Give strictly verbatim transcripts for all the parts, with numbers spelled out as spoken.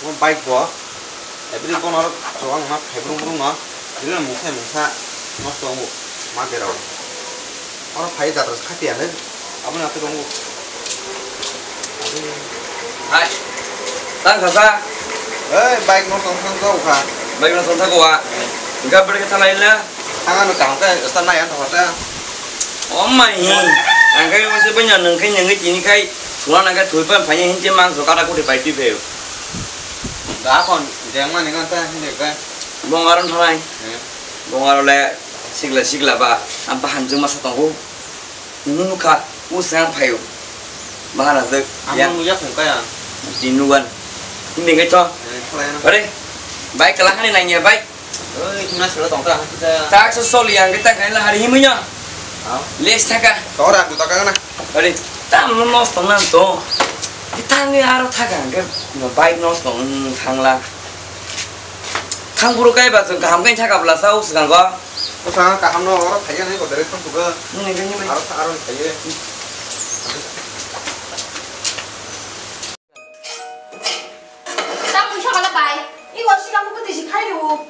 Bike bo, every bono oro chuwak wngma phaibrung brung no, bini mungsa mungsa nosto wngo, ma berao. Oro phai jatra se khatiya le, aboni atwi rongo. Hai, tang khasa. Ei, bike no tong thang kha. Bike no tong thang kha. Enggak berke thalai la. Ang ano kaham khe start nai ang thokha ta. O mai hi. Ang khe mase banya nang khe nang khe tini khai. Sula nang khe thoi pan phanya hin je mang so kata kuti pai twi pheo. Da kon jeng mani ngan ta hin de ka. Bong aron thalai. He. Bong aro le sigla sigla ba. Am bahan jung masa tongo. Nunu nukha. U sang phayo. Bahan asuk. Ang ya. Nung ya khung kaya. Tinuan. Hindi ngai to. He, thalai na. Are. Bike kala hani nang ya bike. Oi, himna sero tong ta, ta. Tak so soli ang kita kain la hari himunya. Hao? Les thaka. Tora tu taka na. Hari tam no nos tong nan to. Kita ni aro thaka ang ke no bike nos tong thang la. Thang buru kai ba chung kaham kai thaka bla sa u sgang go. O sa kaham no oro thaiya ni ko dere thang tu ga. Ni ni ni. Aro aro thaiye. Tamoni sokala bai, i o sikang bwtwi si khai rw.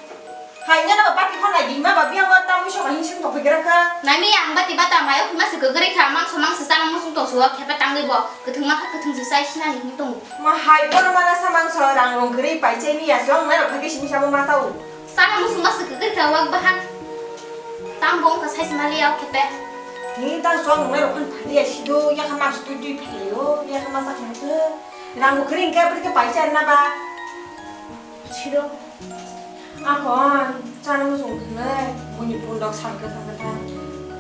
Hai nana ba bati khonai di ma ba biang o tamoni sokal hin sing tong phikra kha. Nami ang bati bata mayo khima se kwgwrwi kha, mangso mangso chana musung tong suo, khepe tangwi bo kwthwng ma kha kwthwng se chai sinani hin tongo. Ma hai bono mana sa mangso rang rong kwrwi pai chai ni ya, song nai rok khai simi samo ma sao. Chana musung ma se kwgwrwi kha wak bahan. Tam bo wngkha sai se ma liya o khepe. Ni ta song nai rok khan phaliya sido, ya kha mangso twi twi phalayo, ya kha ma sa kha. Rang bo kwrwi hwnkhe aboni khe paisa rwna ba. Siro. Akon chana muchung khanai buini pundok sal kwthang kwthang.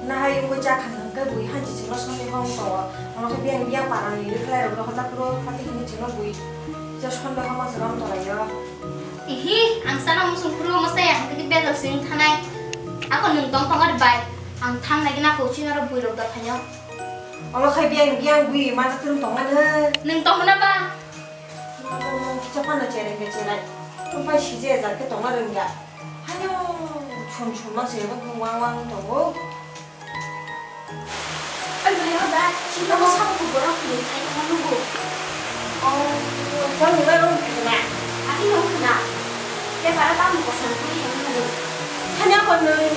Nahai wngwi cha khan hwnkhe bui hanchi chwngno sonde hong tongo. Omo khe biyang biyang parani rwkhlai rok hojak phuru pati hwnwi chwngno bui je sonde homa chwngno tolaio. Ihi, ang chana muchung phuru omo chaya hwnkhe bejal se wng thanai. Akon nwng tong tong ari bai. Ang thang nai gina kho chini oro bui rok da phaio. Omo khai biyang biyang bui ma ta tung tong ani. Nwng tong na ba? Kisa phano cherai khe cherai. Tong pai sije jar khe tongna rwngya. Haino chum chum ma se bo wang wang tongo. Ai bhai, o da, chini tongo sabo ko borok ni thai tongma nugo. Oh, tamo nai rong khna. Ani no khna. Te para tamo kosom twi yang nugo. Thani ako nwng.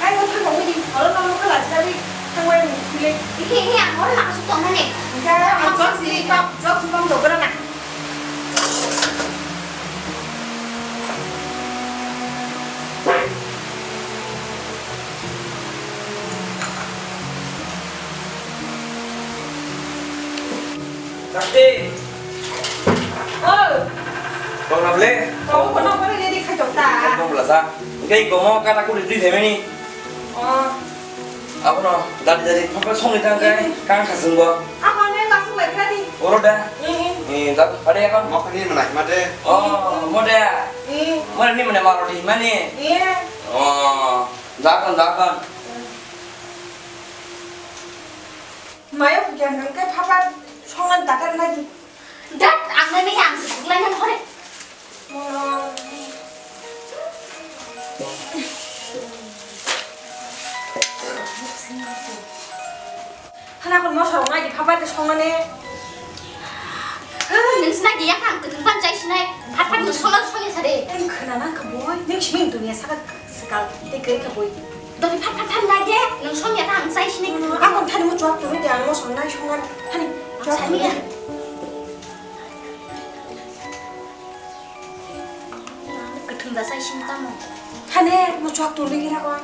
Ai, o thang nangwi di, oro nang nokha lachinawi thangbai nung philwi. Ehe, ehe, ang oro nakasuk tongmani. Hingke ang jok si, jok si bang dogra na. Sakti. Oh. Kau na beli? Kau kena apa ni jadi kacau ta? Kau bela sa. Engkai kau mau kata aku di sini ni. Oh. Abono dadi dadi phapra songni tang kai kang khasung bo. Abono kasung lai khadi. Oro da. Eh, eh. Eh, da ade akon. Mokni mana mate. Oh, mode. Eh. Mode ni mana maro di mani. Eh. Oh, da akon, da akon. Maya puja nang kai phapra songlan takar lagi. Dat, ang nai maya ang se buklai nang hore. Hana kon mosa rok nai di phapra de song mane. Nung sina di yang ang kutung pan jai sinai. Phat phat nung song nang song ya sare. Ang khana nang ka boy. Nung sini dunia saka sekal te kere ka boy. Dori phat phat phat nai de. Nung song ya ta ang jai sinai kutung. Ang kon thani mo chwak tu de ang mo song nai song nai. Thani chwak tu de. Kwthwng da chai sini tamo. Thane, mo chwak tong digi rago.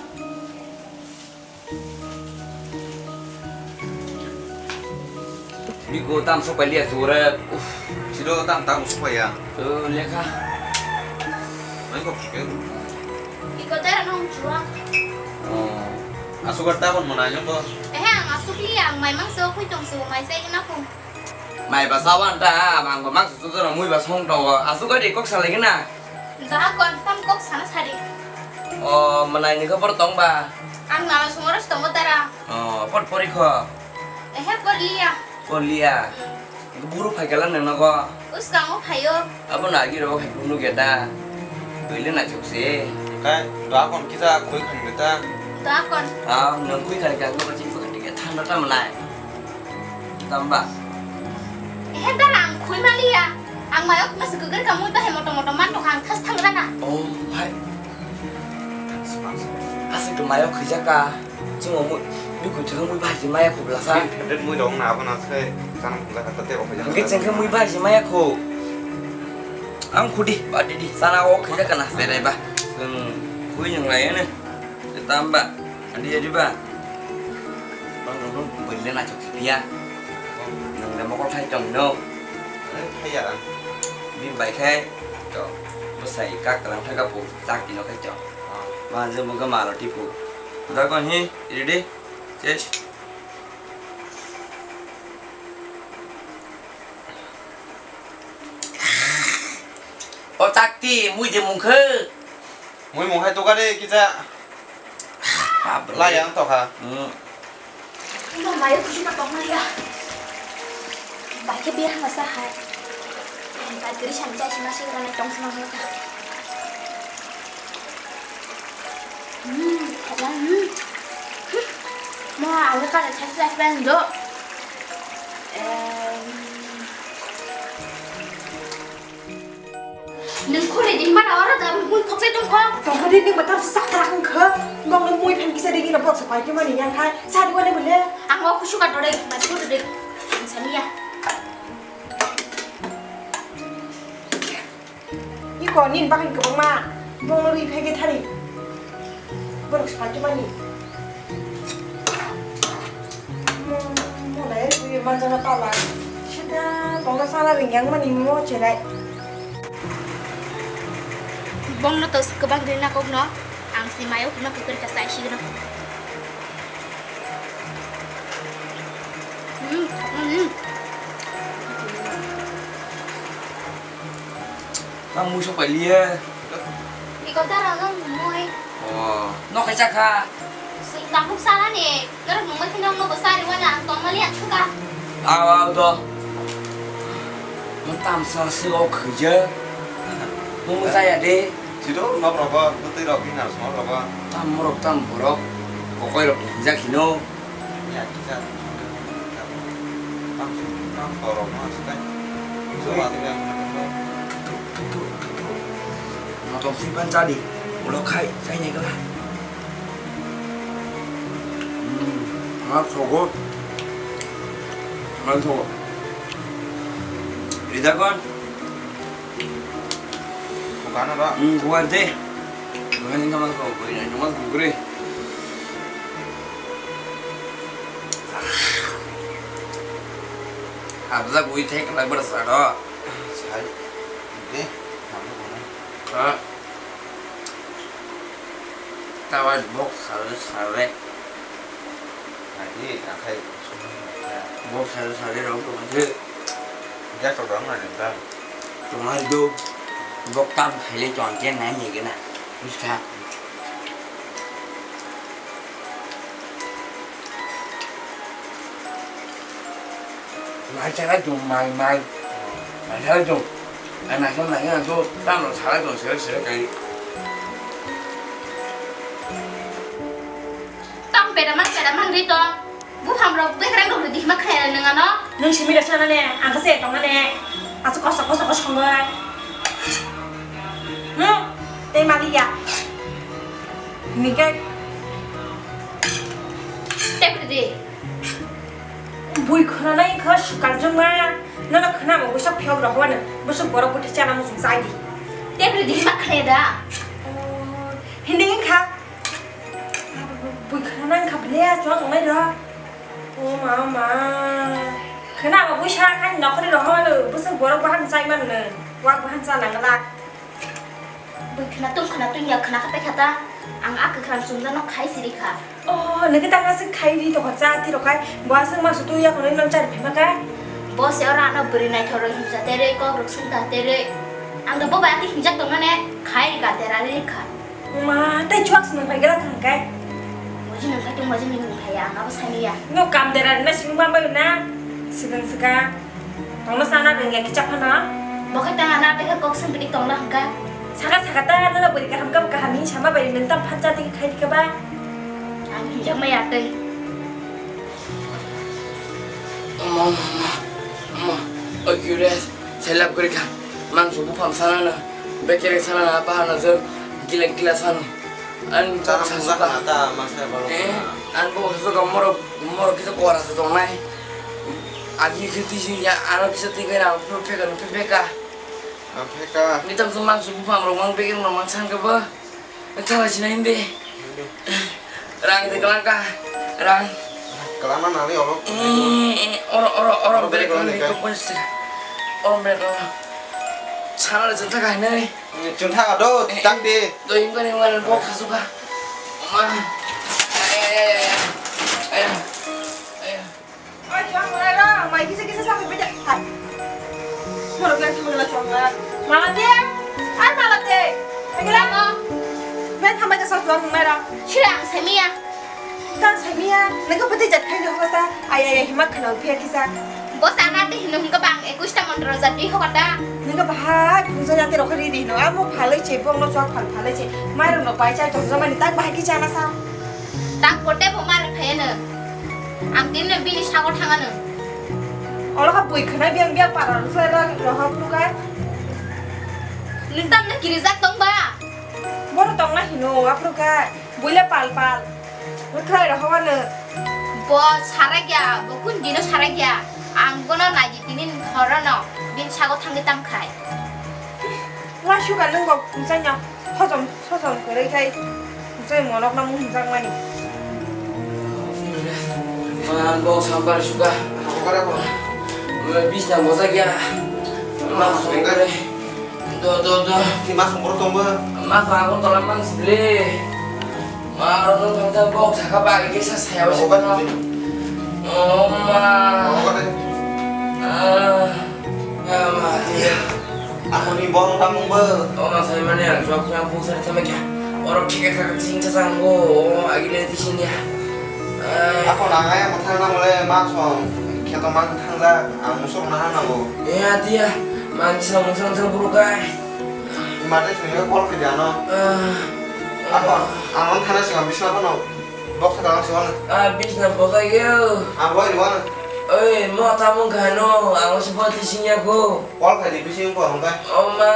Biko tam sok paliya jore. Uf. Sido tam tam sok paya. To lekha. Mai kok ke. Iko tera nong chua. Oh. Asukar tabon mana nyoko. Eh, ang asuk li ang mai mang so kui tong so mai sai na kong. Mai ba sawan ta, ang ba mang su su mui ba song tongo. Asuk gari kok salai gana. Da kon tam kok sana sari. O, manai ni khobor tong ba? Ang nana sumoro tongo dara. O, por pori kho. Ehe por liya. Por liya. Buru phai kala nang nago. Uskango phayo. Abo na agi ro khai buru ge da. Duile na chuk se. Kai da kon kisa khoi khan ge ta. Da kon. Ah, nang khoi khan ge ang ko ching ko khan ge thanda ta manai. Tamba. Ehe da ang khoi maliya. Ang mayok mas gugur kamu da he Mayo khwijaka, chwng mui, mui kuchuk mui bai se maya khub lasa. Bini favorite mui rok na abo na se chana khum laka ta tebo khwijaka. Hwnkhe chwng khe mui bai se maya khub. Ang khudi, ba didi, chana o khwijaka na serai ba. Chwng khui nang lai ne. Tamba, adi adi ba. Bang rok bwrwi le naithok phiya. Nang le mokol khai tong no. Khaya. Bini bai khai to bwsai kak kalang thaka pu chak tino khai to. Ma je mungkha malo tipu. Dagon hi, ready? Cheers. O chakti, mui je mungkha. Mui mungkhai toka de kisa. Bap re. Lai ang toka. Hmm. Ino mayo kuchina tongmani ya. Bai khe biya hama sa hai. Bai kiri sam chai sima sing rana tong sima hama ka. Hmm, khatla, hmm. Hmm. Mo ang ka chai chai plan do. Em. Nung khuri di mana oro da mui khokse tong kho. Tongkha di nung batar sakra wngkha. Nong nung mui phan kisa di gina box pai khe mani yang khai. Sa di wani bole. Ang o khusu ka dore, ma khuri di. Ang sania. Iko nin bahan kwbangma. Nong nung ri phege thari. Borok sipaitimani. Mo-, monai rwi manjana pala. Sida tongna sana ringyang mani mo chelai. Bongno to kwbang ri na kokno. Ang si mayo kuno kwkri ka sai signo. Hmm, hmm. Ang mui sok pai liye. Iko dara nang mui. Oh, no kaisa kha. Sing takhuk sana ni. Norok nungma kheno ang nobo sari wana ang tongmani ang khuka. Aw, aw, do. Mo tamsa se o khuje. Mo mo saya de. Siro nok rogo, bwtwi rok, ina sok rogo. Tam morok, tam borok. Bokoi rok hinjak hino. Ya, kisa. Tam, tam borok ma swkai. Ui. Swbai de ang. Motom sui pan chadi. Ulo khai, chai nai kala. Hmm, ma sogo. Ma sogo. Ridagon. Bukan apa? Hmm, kuat deh. Bukan ini mas kau beri, ini mas kau beri. Habla bui thek la bersa do. Sai. Deh, kamu mana? Ha? Tawai bok sare sare. Lagi, akhai. Bok sare sare rong tu manje. Dia kau dong ada dah. Tongnai do, bok tam khaile chon chen nai ni gana. Buskha. Mai chara jong mai mai. Mai chara jong. Ai mai chara nai na do tam lo chara jong sere sere kai. Tam pera mang pera mang ri to. Buphang rok bekreng rok di hima khaira nang ano. Nung simi rasa nane, ang kase tong nane. Asu kosa kosa kosa khongoi. Hmm, tei mali ya. Nike. Tep di. Bui khona nai kha sukar jong ma. Nono khona mo busa phiok rok wana. Busa borok buti chana musung sai di. Tep di hima khaira. Oh, hindi kha. Bui khana nang kha ble, chuang nai do. O ma, o ma. Khana ba bui sa khan nokhri ro hono, bwswk borok bahan chai man no. Wak bahan cha nang lak. Bui khana tung khana tung ya khana kha pe khata. Ang a kwkhwrang chumjak no khai siri kha. Oh, nang ta ngasik khai ri to kha cha ti ro khai. Bo aswk ma su tu ya khonoi nang chari phima kai. Bo se ora ano bwrwi naithok rok himsa terwi kok rok sungta terwi. Ang do bo bai ati himjak tong mane khai ri ka tera ri kha. Ma, tei chuak se nung pai gela thang kai. Moji nung khai tong, moji nung khai ya, ang abo sani ya. No kam dera na sini ma bai na. Sigang sigang. Tong na sana deng ya kichak phana. Bo khai tang ana tei kok sung bini tong na hangka. Saka saka ta na na beri kaham kam kaham ni sama bai nung tam phan cha tei khai ka ba. Ang hinjak ma ya tei. Mama, mama, mama. Oi curious, selap kori kha. Mang subu pham sana na. Bekere sana na apa hana je gila gila sana. Ani chana kok sasu ka. Masa ba. Eh, ani kok sasu ka, moro, moro kisa kora sa tongnai. Agi kisa tisi ya, ano kisa twi kai na, phe ka, phe ka. Ang phe ka. Ni tam sung mang su bupang rok mang begeng rok mang san ka ba. Thala sinai hindi. Hindi. Rang de kelang ka. Rang. Kelang mana ni olo? Eh, eh, oro, oro, oro, oro, berek kelang ni ka. Oro berek kelang. Sana le jenta ka hinai. Chwng thang do, eh, tak di. Doi himkha ni wal bok khasu kha. Ma. Ay, ay, ay, ay, ay. Ay, ay, ay. Ay, chwng wal ra, mai kisa kisa sa bai ja. Hai. Moro kya thang la chwng wal. Malate. Ay, malate. Agila. Ben thambai ja sa chwng wal ra. Sira ang semiya. Tang saimia, nangkhe bwtwi jat khaino hoksa, ai, ai, ai, hima khwnang phiya kisa. Bo sana twi hino hwnkhe bang ekush ta mondro jat twi hokar da. Nangkhe bahai phungsa jati rokhe ridi hino, amo phalwi se, bongno chwk phal phalwi se, mairokno pai chai tong jomani tak bahai khe chana sa. Tak bote bo mar phayano. Ang tinno bini sago thangano. Olo kha bui khwnai biyang biyang para rwkhlai rok rohor phrukai. Nwng tamno kirijak tong ba? Boro tongna hino, aphrukai. Buile pal pal. Bwkhwlai rok hawano. Bo sarakya, bo kun dino sarakya. Ang bono naidi tinin horono. Bin sago thangwi tam khai. Wai sugar nung bo khumsaino. Hojom, hojom kwrwi khai. Khumsai monok no mung himjak mani. Ma, bo sambar sugar. Bisna bojak ya. Ma, sugar. Do, do, do. Ni ma songkoro tongbo? Ma, ko agon tola mang sibli. Ma, aro nung thangta bok saka bagi kisa saya wasi bano. Oh, ma. Ah, ah, ma, iya. Ako ni bong tamung bo. Oh, ma, saya mana ya? Jawab yang pun saya sama kya. Orang kika kaka sing sasang bo. Oh, agi le di sini ya. Ako nangai mo thangna mole ma song. Kheto mang thangja, ang musuk naha nango. Iya, dia. Mang kisa musuk thang buru kai. Mate sini call khe di ano. Ah. Ako, ang on thana sing bisna kono. Box ka lang sing. Ah, bisna bosa yo. Ang boy ruan. Oi, mo tamung kano, ang si boy tising ya ko. Call khe di bising ko ang kai. Oma.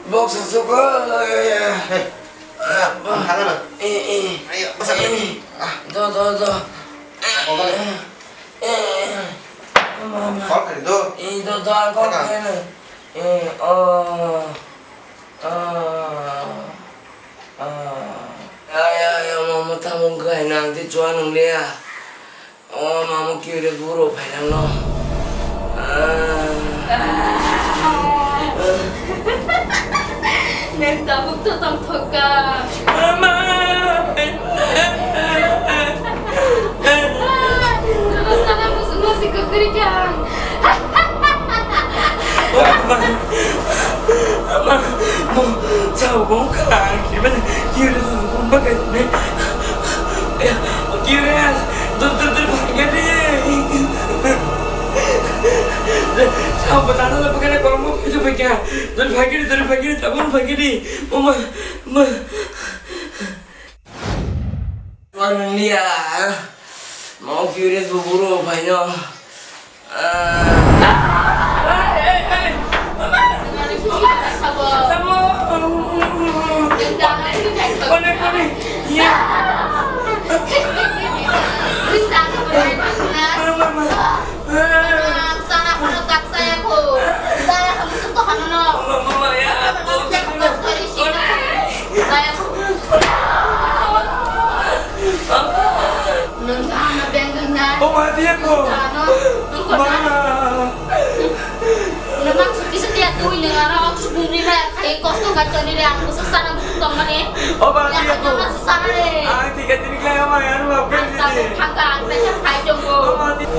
Box suk. Hey. Ah, ang thana na. Eh, eh. Ayo, masa. Eh. Ah. Do, do, do. Ako ba. Eh, eh. Mama. Call khe di do. Eh, do, do, ang call khe na. Eh, oh. Ah, ah. Ay, ay, ay, mama, tamung kai nang ti chuan nang lia. Oh, mama, kiri buru pai nang no. Ah. Nang tabuk to tong thok ka. Mama. Sana musu musu kukuri kang. Ama, ama, mo, chao, mo, kala, kiri, kiri, mo, bagai, ne. Ya, kiri, dur, dur, dur, bagai, ne. Chao, batana, bagai, ne, kolom, mo, itu, bagai. Dur, bagai, dur, bagai, tabun, bagai, ne. Mo, ma, ma. Wah, nang lia. Mau curious buburu, paino. Ah. Sabo. Sabo. Konek, konek. Iya. Mama, mama. Sana kono tak saya ko. Saya ko musuh ko hanono. Mama, mama, ya. Saya ko. Nang sana bengkang na. Oh, mati aku. Sana. Mama. Nang suki setia tu ini ngara aku suki ni na. Kai kosto ka choli re, ang musuh sana musuh tong mane. O ba, ya, tiga ko. Ang tiga tini kaya ma, ano ma, ang tak thangka, ang pesa khai tong ko. O ba, ti-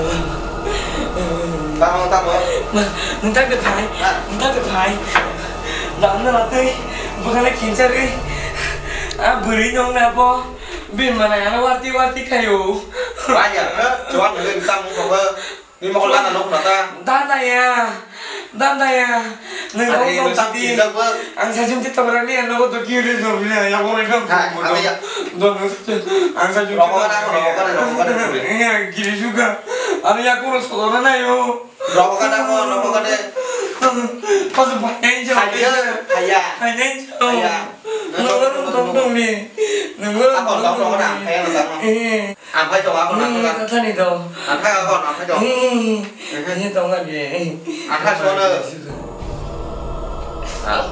Tamo, tamo. Ma, nang tak de phai, nang tak de phai. Dam na la tei, bukana kinsa re. A buri nong na po, bin mana ano warti warti kayo. Ba ya, chuan nang tamo ko ba. Ni mokol dana nok nata. Dana ya. Dana ya. Nang kok dong tati. Ang sajum ti tabra ni ano ko to kiri no ni ya ko ni no. Ha, ha ya. Don ang sajum ti tabra ni. Rogo kana, rogo kana, rogo kana. Ya kiri juga. Ano ya ko so na yo. Rogo kana ko, rogo kana. Pas bahaya jo. Haya, haya. Haya jo. Haya. No no no. Ni, nunggu. Ako dong dong na, kaya na dong. Eh. Ang phai tongo, ako nang thani dong. Ang thai ako, nang thai dong. Eh, eh, eh, tong lagi. Ang thai sono. Ah.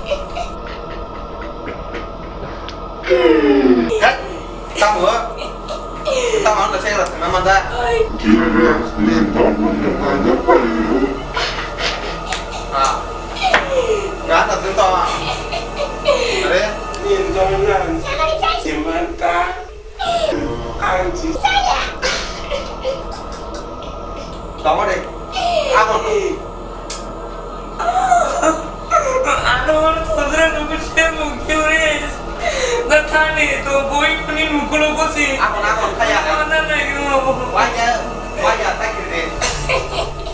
Kat, tamo. Tamo ang kasi rasa nama da. Ah. Nggak ada tuh, tong. Ada ya? Gimana? Anjing. Tama deh. Apa? Ano, sodra nunggu siya mungkin. Datani to boy kuni mukul ko si. Apa, apa, kaya? Mana na yo? Waya, waya, tak kiri.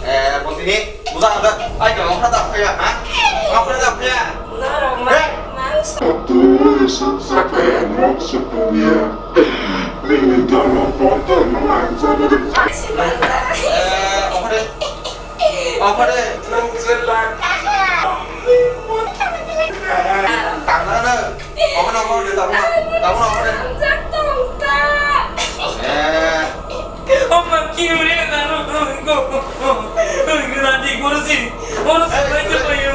Eh, bos ini. Busa ada, ai, kau apa tak payah, ha? Kau apa tak payah? Norok ma-, mangsa. Eh, apa deh? Apa deh? Tangga na. Apa na, apa deh? Tamu na, tamu na, apa deh? Mangsa tong ta. Eh. Oma kiure naro ko. Nadi gorosi. Gorosi payo payo.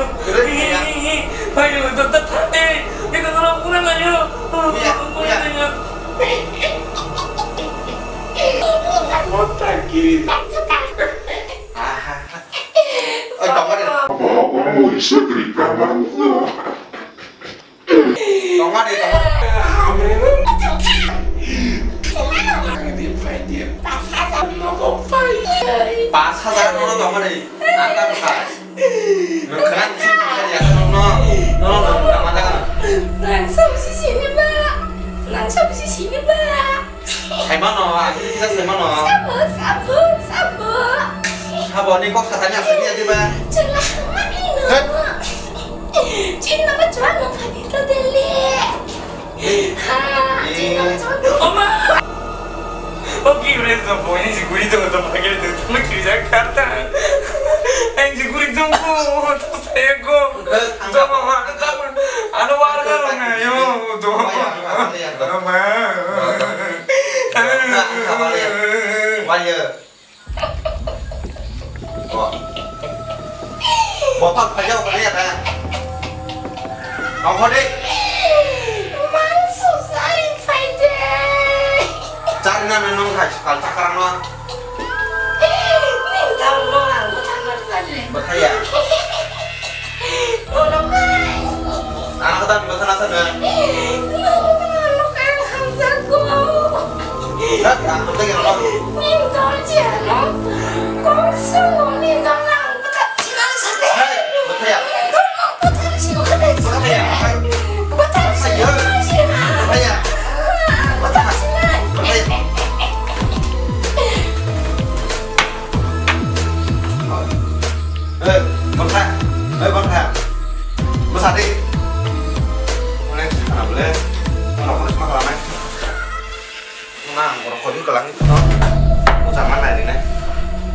Payo to ta thate. Eko naro pura layo. Mota kiri. Aha. Oi, tongmani. Apa, apa, apa, apa, apa, Tongma de, tongma. Pas hajar nono tongma de. Anta buka. Nung kena sih buka ya, nono. Nono, nono, tongma de. Nang sabu si sini ba. Nang sabu si sini ba. Saimano, aku bisa saimano. Sabu, sabu, sabu. Sabo ni kok katanya asli ya, di ba? Jelas mani no. Hei. Chinna ba chuan no khadi to dele. Ha, chinna ba chuan. Oma. Oki ure to boy ni guri to to pagel to to kiri ja karta. Ai guri to ko to sayako. To ma ma ta ano war ka na yo to. Oma. Wah. Bothak phaiya, phaiya ta. Tongkho de. Mangso chari phai de. Chari na nung khai kal chakrang no. Ni tong no ang bothak mar chari. Bothaya. Ano kata biasa nasa na. Hei, Bwthaya. Bwthaya. Bwthaya. Hei, Bwthaya. Hei, Bwthaya. Bwsa di. Mane sana bole. Mana mana sema kalamai. Mana borok kodi kalang itu no. Bwsa mana ini ne.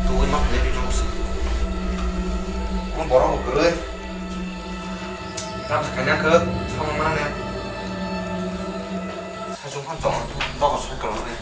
Tuh ini mah ini di jungsi. Mana borok kere. Tam sakanya ke sama mana ne. Sajung kan tong. Toko sai kalang ne.